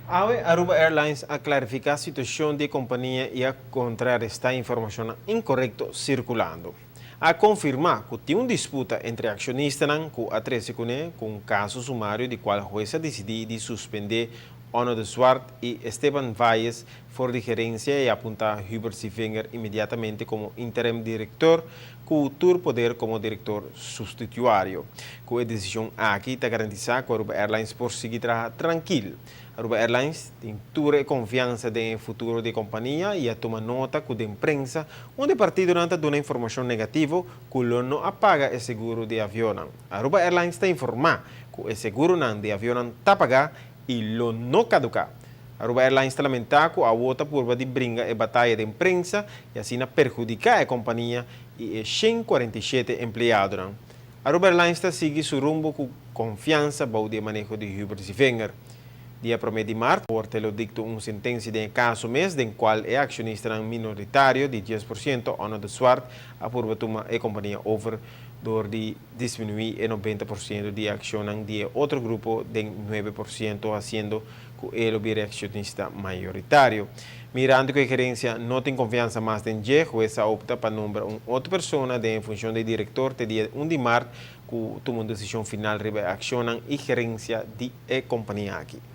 Awe Aruba Airlines a clarifica situacion di compania y a contraresta informacion incorecto circulando. A confirma cu tin un disputa entre accionistanan cu a trece cune cu un caso sumario di cual hues a dicidi di suspende Onno de Zwart y Esteban Valles for di gerencia y apunta Hubert Sievinger inmediatamente como interim director cu tur poder como director sustituario. Cu e decision aki ta garantisa cu Aruba Airlines por sigui traha trankil. Aruba Airlines tin tur e confiansa den futuro di compania y a tuma nota cu den prensa un di partidonan ta duna informacion negativo cu lo no a paga e seguro di avion. Aruba Airlines ta informa cu e seguronan di avion ta paga y lo no caduca. Aruba Airlines ta lamenta cu awor ta purba di bringa e bataya den prensa y asina perhudica e compania y e 147 empleadonan. Aruba Airlines ta sigui su rumbo cu confiansa bou di maneho di Hubert Sievinger. Dia 1 di maart, Corte lo dicta un sentencia den caso mes, den cual e accionista minoritario di 10%, Onno de Zwart, a purba tuma e compania over door di disminui e 90% di accion di otro grupo di 9%, haciendo cu e lo bira accionista mayoritario. Mirando cu e gerencia no tin confiansa mas den dje, hues a opta pa nombra un otro persona den funcion di director te dia 1 di maart, cu tuma un decision final riba accion y gerencia di e compania aki.